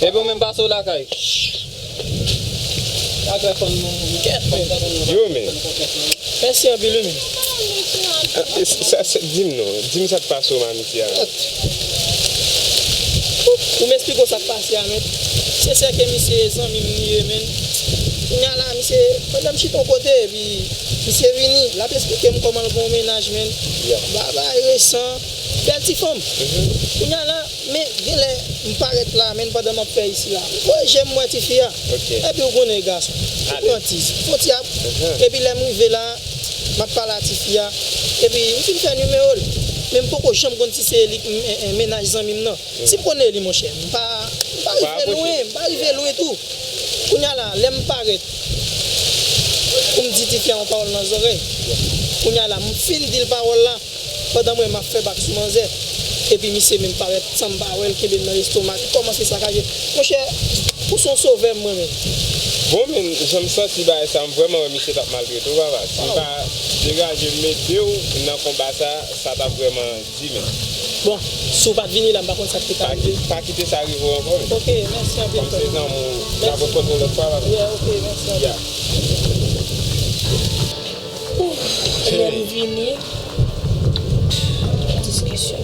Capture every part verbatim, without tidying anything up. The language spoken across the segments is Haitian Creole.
Epi ou menm pase w lakay. Yo, men. Mèsi anpil, wi, men. Ah, e, sa, sa, di m non. Di m sa k pase w, Mami Tiana. Ou m esplike w sa k pase a, men. Se sè ke misye zanmi m li ye, men. Kounye a la, misye, pandan m chita yon kote, epi misye vini, l ap esplike m kòman l gen yon mennaj, men. Babay resan, bèl ti fanm. Kounye a la, men genlè m parèt la, men pandan m ap fè isi la. M voye je m wè tifi a. Epi ou konnen gason. Ou pran ti, fon ti ap. Epi lè m rive la, m ap pale a tifi a. Epi m fin fè nimewo l. Men m poko janm konn si se li k m- en- en- mennaj zanmi m nan. Si m konnen li, monchè, m pa, m pa rive lwen, m pa rive lwen tou. Kounye a la, lè m parèt, pou m di tifi a yon pawòl nan zòrèy. Kounye a la, m fin di l pawòl la. Pandan mwen m ap fè bak sou manzè, epi misye menm parèt san m pa wè l, kenbe m nan lestomak, li kòmanse sakaje. Monchè, ou se yon sovè m, mwen menm. Bon, men, jan m santi bagay sa, m vrèman wè misye t ap maltrete w, papa. Si m pa degaje m ede w nan konba sa, sa t ap vrèman di, men. Bon, si w pa t vini la, m pa konn sa k te ka rive. Pa kite sa rive w ankò, men. Ok, mèsi anpil, frè m. Kòm se zanmi w, n ap rankontre yon lòt fwa, papa. Yeah, ok, mèsi anpil. Yeah. Lè m vini, diskisyon.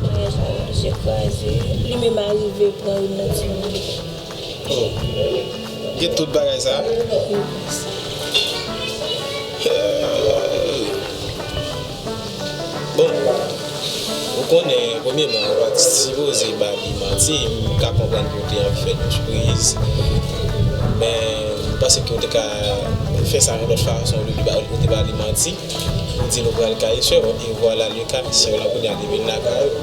Maryaj la oblije kraze. Li menm arive pran youn nan timoun li. Oh. Gen tout bagay sa? Wi. Bon, ou konnen, premyèman, ou pa t sipoze ba li manti. M ka konprann ke w te anvi fè l yon sipriz, men m panse ke w te ka fè sa yon lòt fason olye de ba, ou te ba li manti. Ou di l ou pral kay sè w, e vwala le ka, sè w lan kounye a li vin lakay ou.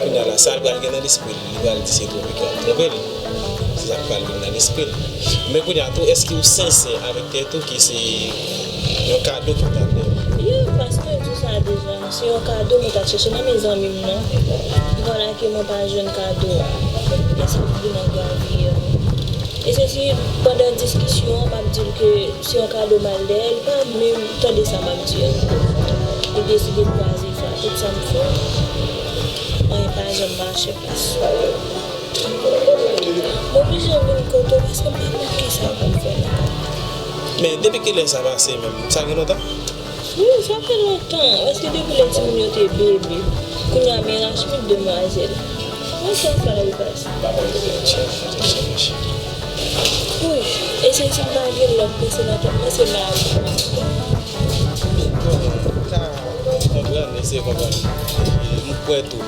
Kounye a la, sa l pral gen nan lespri l, li pral di se twonpe ke w ap twonpe l. Se sa k pral vin nan lespri l. Men kounye a tou, èske w sensè avèk tèt ou ke se yon kado ki w t ap fè? Wi, paske m di w sa deja, se yon kado mwen t ap chèche nan men zanmi m nan. Vwala ke mwen pa jwenn kado a. Èske m vin nan gravi a? E se si pandan diskisyon an, m ap di l ke se yon kado m al dèyè, li pa menm tande sa m ap di a. Li deside kwaze fwa. Tout sa m fè, anyen pa janm mache. M oblije vin kote w paske m pa konn kisa pou m fè la. Men depi kilè sa pase menm? Sa gen lontan? Wi, sa fè lontan. Paske depi lè timoun yo te bebe. Kounye a, men rachmit demwazèl. Mwen sa fè la, li pase. Wi, e se si m pa gen lòt panse nan tèt mwen, se mari. Bon, m ka konprann, eseye konprann. E m kwè tou,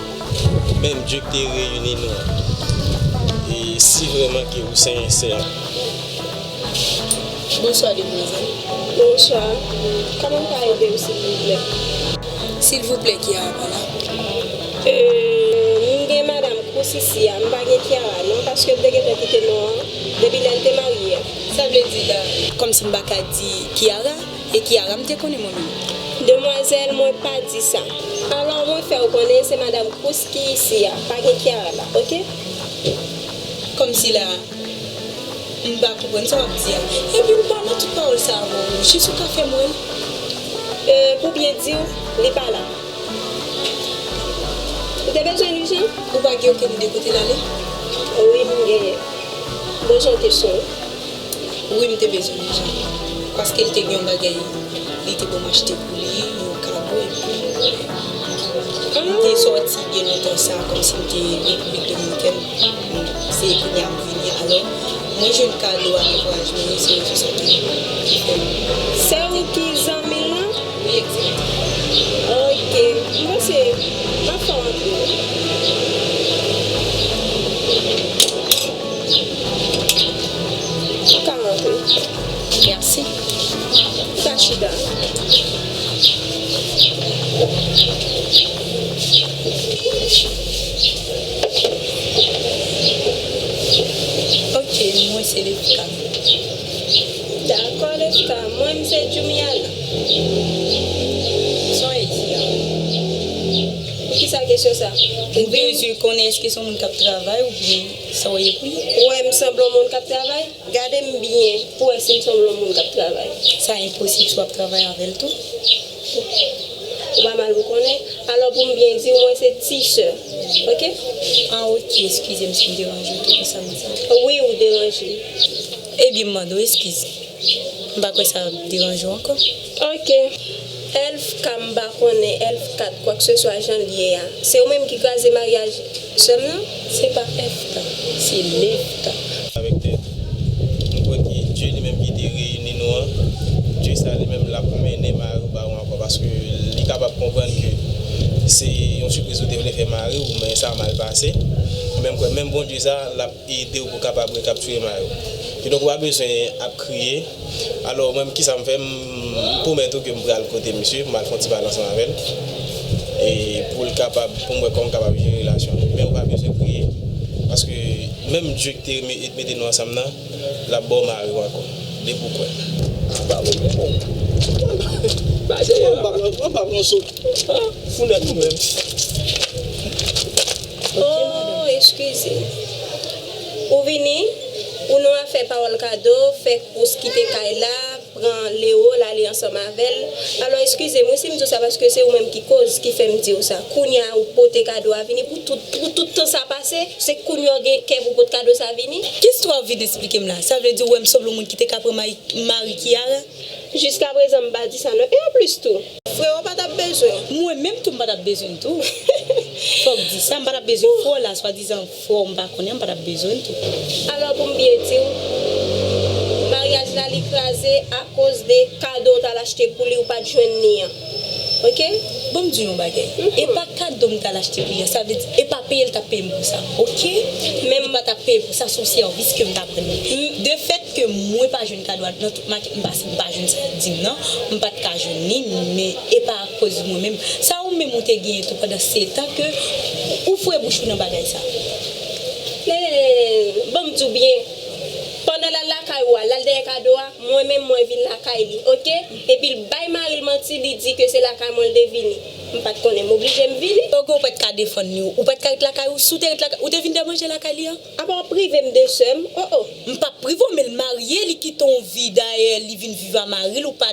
menm Dye k te reyini nou an, e si vrèman ke ou sensè. Bonswa, demwazèl. Bonswa. Kòman m ka ede w, silvouplè? Silvouplè, Kiara pa la? Euh, m gen madanm Cruz isi a, m pa gen Kiara non, paske l te gentan kite nou an depi lè l te marye a. Sa vle di la, kòmsi m pa ka di Kiara, e Kiara m te konnen mwen menm. Demwazèl, mwen pa di sa. Alò, mwen fè w konnen se madanm Cruz ki isi a, pa gen Kiara la, oke? Kòmsi la, m pa konprann sa w ap di a. Epi m pa nan tout pawòl sa a avè w, jis ou ka fè m wè l. Euh, pou byen di w, li pa la. Ou te bezwen l ijan? Ou pa gen okenn ide kote l ale? Wi, m genyen. Bon jan w kesyon wi. Wi, m te bezwen l ijan. Paske l te gen yon bagay li te pou m achte pou li, yon kado, epi m te sòti byen lontan sa, kòmsi m te Repiblik Dominikèn, se kounye a m vini. Alò, mwen jwenn kado a nan vwayaj mwen yo, se rezon sa ki, ki fè m. Se ou ki zanmi l lan? Wi, egzakteman. Ok, m panse m ap fè w antre. Ou ka rantre. Mèsi. Ou ka chita. Ok, mwen se Lefka. Dakò, Lefka. Mwen, m se Jumiana. Sa w vle di a? Poukisa kesyon sa? M bezwen konnen èske se yon moun k ap travay oubyen sa w ye pou li? Ou wè m sanble yon moun k ap travay? Gade m byen pou w wè si m sanble yon moun k ap travay. Sa enposib si w ap travay avè l tou. Ou pa mal pou konnen. Alò, pou m byen di w, mwen se ti sè. Ok? Ah, ok, eskize m si m deranje w tou pou sa m di. Wi, ou deranje. Ebyen, m mande w eskiz. M pa kwè sa ap deranje w ankò. Ok. Elf ka m pa konnen, Elf kat, kwakseswa jan l ye a. Se ou menm ki kraze maryaj sè m nan? Se pa Efta, se Lefta. Avèk tèt ou. M kwè ke Dye li menm ki te reyini nou an, Dye sa li menm l ap mennen mari w ba ou ankò, paske li kapab konprann ke se yon sipriz ou te vle fè mari w, men sa mal pase. Men m kwè menm Bondye sa, l ap ede w pou w kapab rekaptire mari w. Kidonk, ou pa bezwen ap kriye. Alò, mwen menm, kisa m fè? M pwomèt ou ke m pral kote misye, m al fè yon ti pale ansanm avè l. E pou l kapab, pou m wè kòman m kapab jere relasyon nou. Men ou pa bezwen kriye. Paske menm Dye ki te me-, mete nou ansanm nan, l ap ba w mari w ankò. Depi w kwè. Ba w, ba w. Ba w, ba w. Ba w, ba w. Fou nèt ou menm. Oh, eskize. Ou vini, ou nan afè pawòl kado, fè kous kite kay la, pran Leo, l ale ansanm avè l. Alò, eskize m wi si m di w sa, paske se ou menm ki koz, ki fè m di w sa. Kounye a, ou pote kado a vini pou tout, pou tout tan sa pase, se kounye a w gen kè pou pot kado sa vini? Ki istwa w vin esplike m la? Sa vle di w wè m sanble yon moun ki te ka pran mari, mari Kiara? Jiskaprezan, m pa di sa non. E anplis tou, frè w pa t ap bezwen w. Mwen menm tou, m pa t ap bezwen l tou. Fò w di sa, m pa t ap bezwen frè w la, swadizan frè w m pa konnen, m pa t ap bezwen l tou. Alò, pou m byen di w, maryaj la, Li kraze akoz de kado w t al achte pou li, ou pa t jwenn li an. Oke? Bon, m di w yon bagay. E pa kado m t al achte pou li an, sa vle di, e pa peye l t ap peye m pou sa. Oke? Men m pa t ap peye pou sa, se yon sèvis ke m t ap rann li. De fèt ke mwen pa jwenn kado a nan tout makèt m pase, m pa jwenn sa l di m nan, m pa t ka jwenn li, men e pa akoz mwen menm. Sa ou menm ou te genyen tou pandan setan ke ou fre bouch ou nan bagay sa. Lelelele, bon, m di w byen. Pandan l al lakay ou a, l al dèyè kado a, mwen menm mwen vin lakay li, oke? Epi l bay mari l manti, li di ke se lakay mwen l te vini. M pa t konnen, m oblije m vini. Oke, ou pa t ka defann li, ou pa t ka ret lakay ou, si w te ret lakay, ou te vin dèmanje lakay li an? Apa w ap prive m de sè m? O, o. M p ap prive w, men l marye, li kite yon vi dèyè, li vin viv a mari l, ou pa,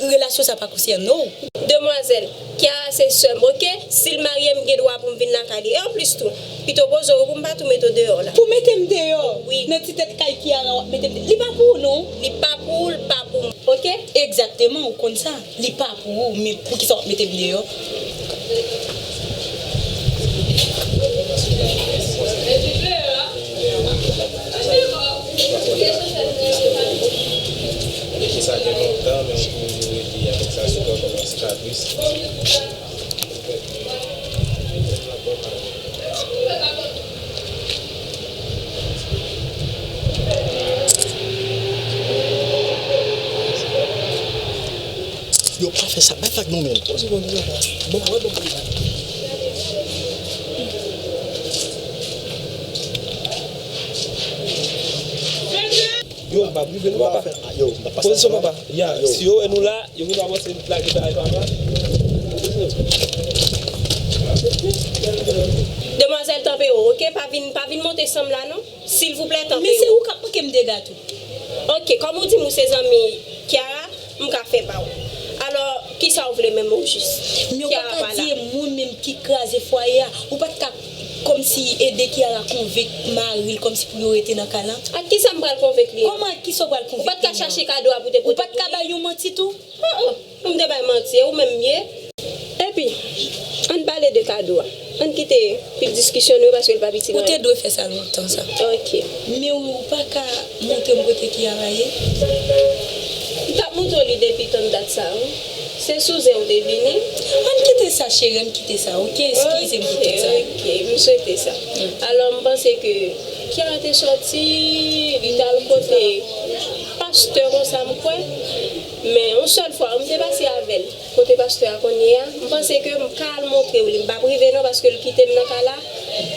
relasyon sa pa konsène w. Demwazèl, Kiara se sè m, oke? Si l marye, m gen dwa pou m vin lakay li. E anplis tou, pito poze w pou m pa tou mete w deyò la. Pou mete m deyò? Wi. Nan ti tèt kay Kiara w ap mete m deyò? Li pa pou ou non. Li pa pou ou, l pa pou mwen, oke? Egzakteman, ou konn sa. Li pa pou ou, men poukisa w ap mete m deyò? Depi sa gen lontan, men ou toujou rete avèk sa sou kò kòm yon sikatris. Yo pa fè sa, bay flag non men. Bon, bon, bon, bon. Yo, m pa prive nou, papa. Yo, m pa pase. Pozisyon, papa. Ya, si yo wè nou la, yo vin avanse, lage bagay, papa. Demwazèl, tanpe w, oke? Pa vin, pa vin monte san m la, non. Silvouplè, tanpe w. Men se ou k ap manke m dega tou. Oke, kòm ou di m ou se zanmi Kiara, m ka fè pa w. Alò, kisa w vle menm ojis? Men ou pa ka di e mwen menm ki kraze fwaye a. Ou pa t ka kòmsi ede Kiara konvenk mari l kòmsi pou yo rete nan kay lan? Ak kisa m pral konvenk li an? Kòman ak kisa w pral konvenk li an? Ou pa t ka chache kado a pou te pote pou li? Ou pa t ka bay yon manti tou? An, an, pou m te bay manti, e ou menm m ye? Epi, ann pale de kado a. Ann kite pil diskisyon nou yo paske l pa piti nan. Ou te dwe fè sa lontan sa. Oke. Men ou pa ka montre m kote Kiara ye? M t ap montre w li depi tann dat sa, wi. Se sou zen ou te vini. Ann kite sa, cheri, ann kite sa, oke? Eskize m pou tout sa. Oke, oke, m swete sa. Alò, m panse ke Kiara te sòti, li t al kote pastè konsa, m kwè. Men, yon sèl fwa, m te pase avè l. Kote pastè a kounye a, m panse ke m ka al montre w li. M p ap rive non, paske l kite m nan kay la.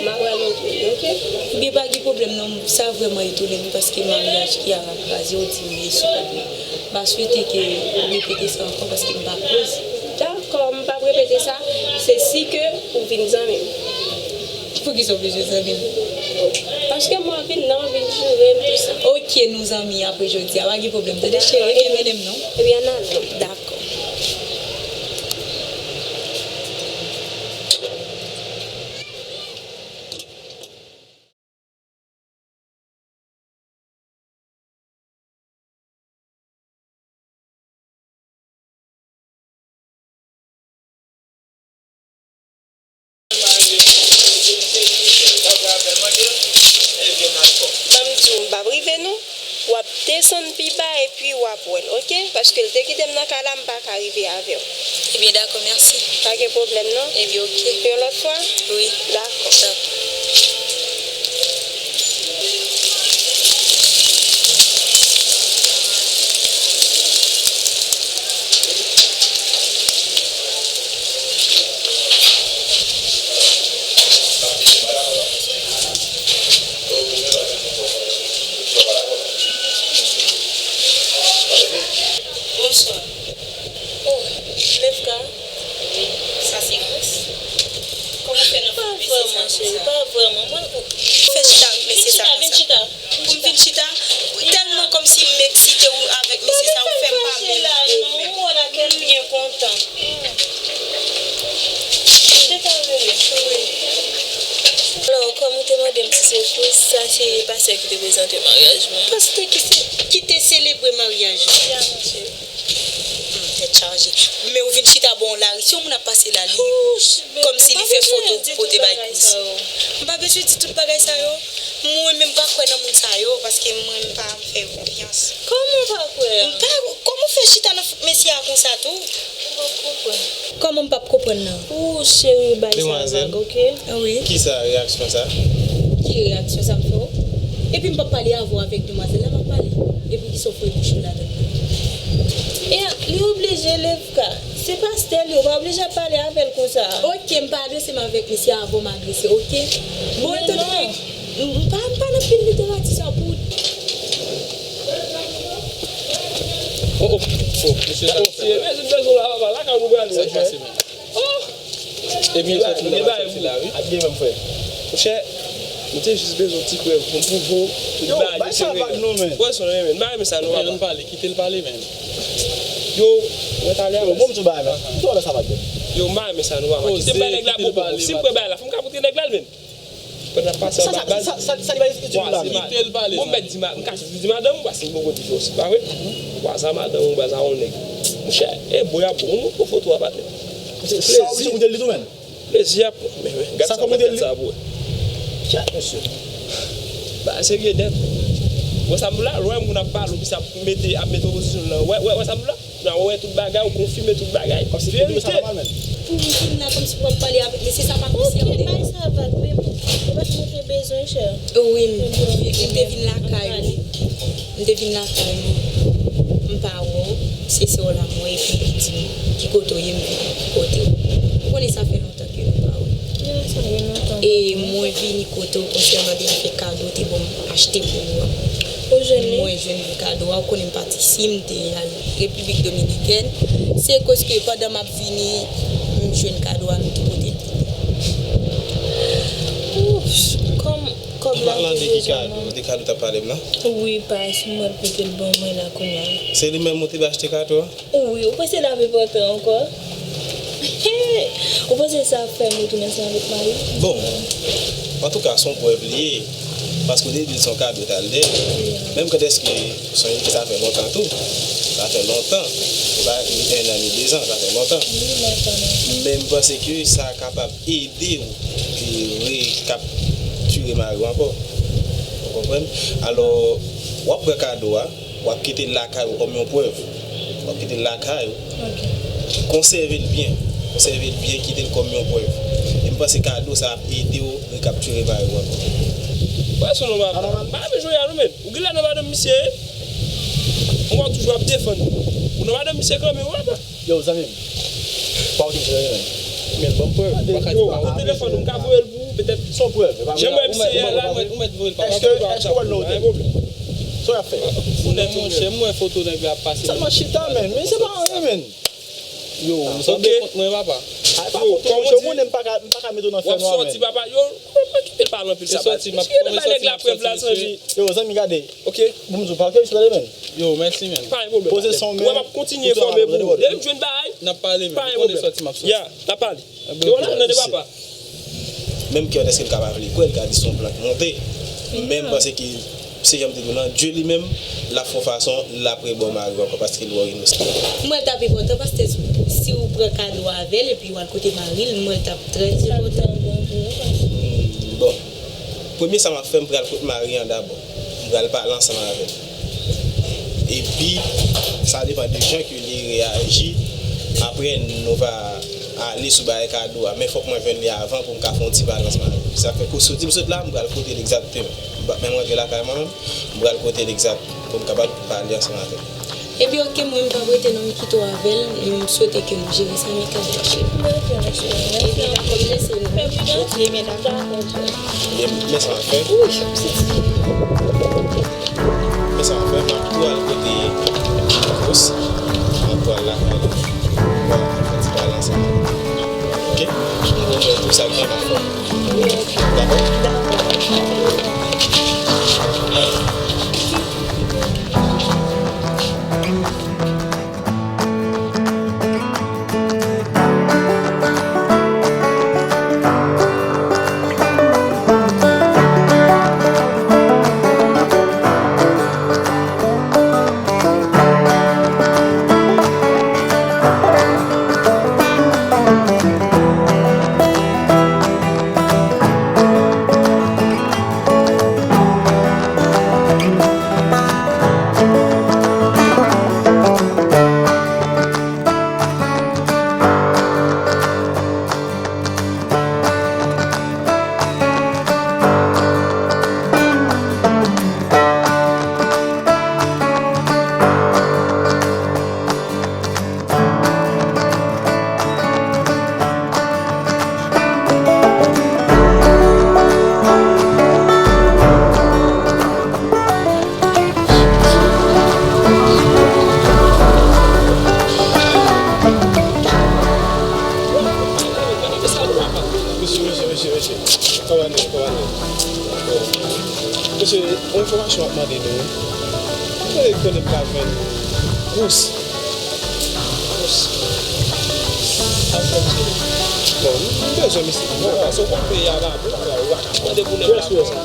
M ap al montre w li, oke? Ebyen, pa gen pwoblèm non, sa vrèman etone m paske maryaj Kiara kraze, ou di m li sou kado. M pa swete ke ou repete sa ankò paske m pa koz. Dakò, m p ap repete sa, se si ke ou vin zanmi m. Poukisa w bezwen zanmi m? Paske m anvi l, nan anvi l jire m, tou sa. Oke, nou zanmi apre jodi a, pa gen pwoblèm. Tande cheri, ebyen mennen m non. Ebyen, ann al non. Dakò. Ban m di w, m p ap rive non. W ap desann pi ba epi w ap wè l, oke? Paske l te kite m nan kay la, m pa ka rive avè w. Ebyen, dakò, mèsi. Pa gen pwoblèm, non? Ebyen, oke. Yon lòt fwa? Wi. Dakò. Dakò. Bonswa. Oh, Lefka. Sa se rans. Kòman w fè nan fè mesye sa konsa? Pa vrèman, cheri, pa vrèman. Mwen, oh, fè chita avèk mesye sa konsa. Vin chita, vin chita. Pou m vin chita? Tèlman kòmsi m eksite ou avèk mesye sa, ou fè m pa menm gwo menm. Mwen byen kontan. Alò, kòm ou te mande m ti sekous, sa se pastè ki te prezante maryaj mwen. Pastè ki se, ki te selebre maryaj ou? Ya, monchè. Hmm, tèt chaje. Men ou vin chita bò yon lari, si yon moun ap pase la, li kòmsi li fè foto pou pote bay kous. M pa bezwen di tout bagay sa yo. Mwen menm pa kwè nan moun sa yo, paske mwen m pa fè yo konfyans. Kòman w pa kwè? M pa, kòman w fè chita nan fouk mesye a konsa tou? Kòman m p ap konprann nan? Ou cheri bay sa vag, oke? Wi. Kisa reyaksyon sa? Ki reyaksyon sa m fè w? Epi m p ap pale avè w avèk demwazèl la, m ap pale. E poukisa w foure bouch ou ladann nan? E li oblije, Levka. Se pastè li, ou pa oblije ap pale avè l konsa. Oke, m pa adrese m avèk misye avan m adrese, oke? Bon, etan donke, m, m pa, m pa nan pil literati sa pou. Oh, oh, oh, mesye sa. Oh, si, mesye, bezwen la, papa, lakay nou prale. Sa k pase, men? Oh! Ebyen, sòti nan bagay la, wi. Ap gen menm, frè. Monchè, m te jis bezwen ti prèv pou m pwouve w tout bagay yo se reyèl. Yo, bay sa vag non, men. Wè, son, men, m pa renmen sa, non, papa. Kite l pale, kite l pale, men. Yo, mwen talè a. Yo, bon, m tou bagay, men. M tou wè sa vag, men. Yo, m pa renmen sa, non, papa. Kite m bay nèg la bobo. Si m pran bagay la, fò m ka montre nèg la l, men. Pandan n ap pase anba baz. Sa, sa, sa, sa li bay itil la, men. Kite l pale, bon, m mèt di ma-, m ka di madanm, paske m poko di fi osi, pa vre? Ou pa sa madanm, ou pa sa yon nèg. Monchè, e bon, y ap bon, ou foto a, patnè. Sa ou koute li tou, men. Plezi ap, men, men, gad sa, gad sa pou wè. Kèt, mesye. Ba, serye nèt. Wè sa m la, lè moun ap pale, ou misye ap mete, ap mete opozisyon nan. Wè, wè, wè sa m la. Nan, ou wè tout bagay, ou konfime tout bagay. Verite. Pou m vin la kòmsi pou m ap pale avèk mesye sa pa konsène. Oke, bay sa vag, men ou pa t montre bezwen, chè. Wi, m, m te vin lakay ou. M te vin lakay ou. M pa wè w, se sè w la m wè, epi li di m ki kote w ye, m vini ki kote w. Ou konnen sa fè lontan ke nou pa wè. Wi, sa gen lontan. E mwen vini kote w konsènan de fè kado w te ban m achte pou ou a. Ou jwenn li? Mwen jwenn kado a, ou konnen m pati isi, m te al Repiblik Dominikèn. Se koske pandan m ap vini, m jwenn kado a, m tou pote l pou ou. Ouf, kòm kòb la te bezwen mwen. Ou pa pale de ki kado, de kado w t ap pale m nan? Wi, pas, mwen pote l ban mwen la kounye a. Se li menm ou te achte kado a? Wi, ou panse l ap enpòtan ankò? Ou panse sa ap fè m retounen ansanm avèk mari m? Bon, antouka, se yon prèv li ye. Paske depi l se yon kado w t al dèyè l. Menm kantèske, sonje ke sa fè lontan tou. Sa fè lontan. Se pa ni en an, ni dezan, sa fè lontan. Wi, lontan, lontan. Men m panse ke sa kapab ede w rekaptire mari w ankò. Ou konprann? Alò, w ap pran kado a, w ap kite l lakay ou kòm yon prèv. W ap kite l lakay ou. Ok. Konsève l byen. Konsève l byen, kite l kòm yon prèv. E m panse kado sa ap ede w rekaptire mari w ankò. Wè, se nòmal. Pa renmen jwe a non, men. Ou genlè nan madanm misye. Ou toujou ap defann. Ou nan madanm misye kanmenm, wè, pa. Yo, zanmi m. Pa okipe sa, men. Men ban m prèv. Yo, ou telefòn ou, m ka voye l pou ou, petèt. Son prèv. Jan m wè misye a la, ou mèt voye l pa. Èske, èske w wè l nan otèl? Sa w ap fè? Ou nèt, monchè, m wè foto nèg la ap pase. Sèlman chita, men. Men se pa anyen, men. Yo, ou sanble kont mwen, papa. Ay, pa kont ou, monchè, ou konnen m pa ka, m pa ka mete w nan fènwa, men. W ap sòti, papa. Yo, pa kite l pale anpil sa. Misye gentan bay nèg la prèv la, sanble. Yo, zanmi, gade. Ok. Bon, m di w, pa okipe sa, men. Yo, mèsi, men. Pa gen pwoblèm. Poze son, men. Wè, m ap kontinye enfòme pou ou. Depi m jwenn bagay, n ap pale, men. Pa gen pwoblèm. Sòti, m ap sòti. Ya, n ap pale. Yo, la, nan de papa. Menm kè w, èske l ka pa vle kwè, l ka di se yon plan k monte. Men m panse ke se jan m te di w lan, Dye li menm, l ap fè yon fason, l ap rebò mari w ankò, paske l wè w inosan. M wè l t ap enpòtan, paske si w pran kado avè l, epi w al kote mari l, m wè l t ap trè enpòtan. Bon. Premye sa m ap fè, m pral kot mari an dabò. M pral pale ansanm avè l. Epi, sa depann de jan ke li reyaji. Apre, nou va ale sou bagay kado a. Men fòk mwen jwenn li avan pou m ka fè yon ti pale ansanm avè l. Sa fè ke soti m sot la, m pral kote l egzakteman. M p ap menm rantre lakay mwen menm. M pral kote l egzak pou m kapab pale ansanm avè l. Ebyen, oke, mwen, m p ap rete non, m kite w avè l, m swete ke l jere sa, men ka mache. Ebyen, dakò, m lese nou. Oke, men dakò. Ebyen, men sa m ap fè. Men sa m ap fè, m ap tou al kote Kòs, m ap tou al lakay li. Bon, fè ti pale ansanm. Oke? M pwomèt ou sa k gen m ap fè. Dakò? Enfòmasyon w ap mande nou wi. Kote, kote m ka jwenn Gous? Gous. Al fè misye. Bon, m bezwen misye. Bon, paske w konn peyi a pa bon, w ap mande pou nèg la. Kiyès ou wè sa?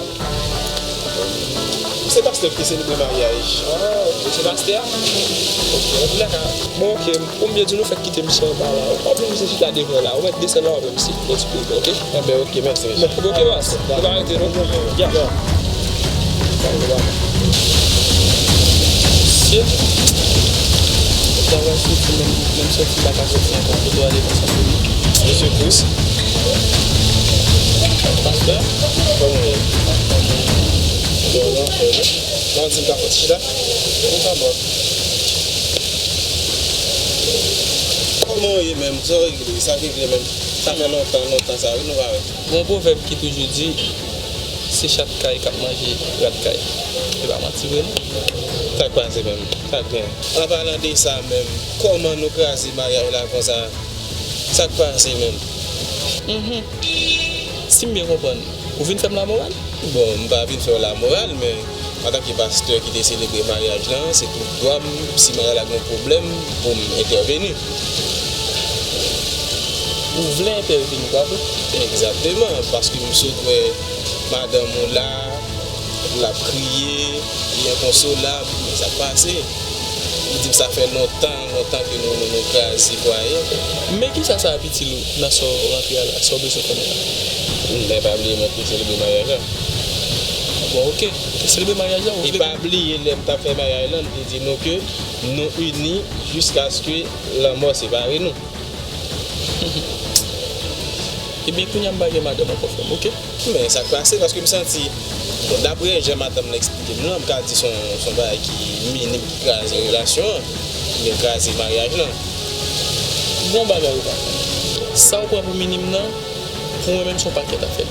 Se pastè ki selebre maryaj. Ah, ok, se pastè a? Ok, anpil laka. Bon, ok, pou m byen di nou, fèk kite misye anba la. W ap jwenn misye chita devan la. Ou mèt desann la, w ap wè misye. Yon ti kou, ok? Enben, ok, mèsi, mesye. Ok, baz. Ou pa rete, non? Ya. Mesye. Travay soti menm, menm soti pa ka soti ankò. Kote w ale konsa? Mesye Gous. Pastè? Kòman w ye? Bon, non, frè, non. Nan di m ka fè ti chita? Ou ka bò. Kòman w ye menm? Sa w regle? Sa regle menm? Sa fè lontan, lontan sa wi nou pa wè. Gon pwovèb ki toujou di, se chat kay k ap manje rat kay. Se pa manti vre non. Sa k pase menm? Sa k gen? An palan de sa menm, kòman nou kraze maryaj la konsa? Sa k pase menm? Mhm. Si m byen konprann, ou vin fè m lamoral? Bon, m pa vin fè w lamoral, men antanke pastè ki te selebre maryaj lan, se tout dwa m, si maryaj la gen pwoblèm, pou m entèveni. Ou vle entèveni, pa vre? Egzakteman, paske m sot wè madanm ou la, l ap kriye, li enkonsolab, men sa k pase? Li di m sa fè lontan, lontan ke nou, nou, nou kraze fwaye. Men kisa sa ap itil ou nan sa w rantre a la, sa w bezwen konnen la? Men pa bliye mwen te selebre maryaj la. Bon, ok. Ou te selebre maryaj la, ou vle... E pa bliye lè m t ap fè maryaj lan, m te di nou ke nou ini jiskaske lanmò separe nou. Ebyen, kounye a m pa gen madanm ankò, frè m, ok? Men sa k pase, paske m santi, bon, daprè jan madanm lan eksplike m lan, m ka di se yon, se yon bagay ki minim ki kraze relasyon an, oubyen kraze maryaj lan. Gon bagay ou pa konn. Sa w pran pou minim nan, pou mwen menm, se yon pakèt afè.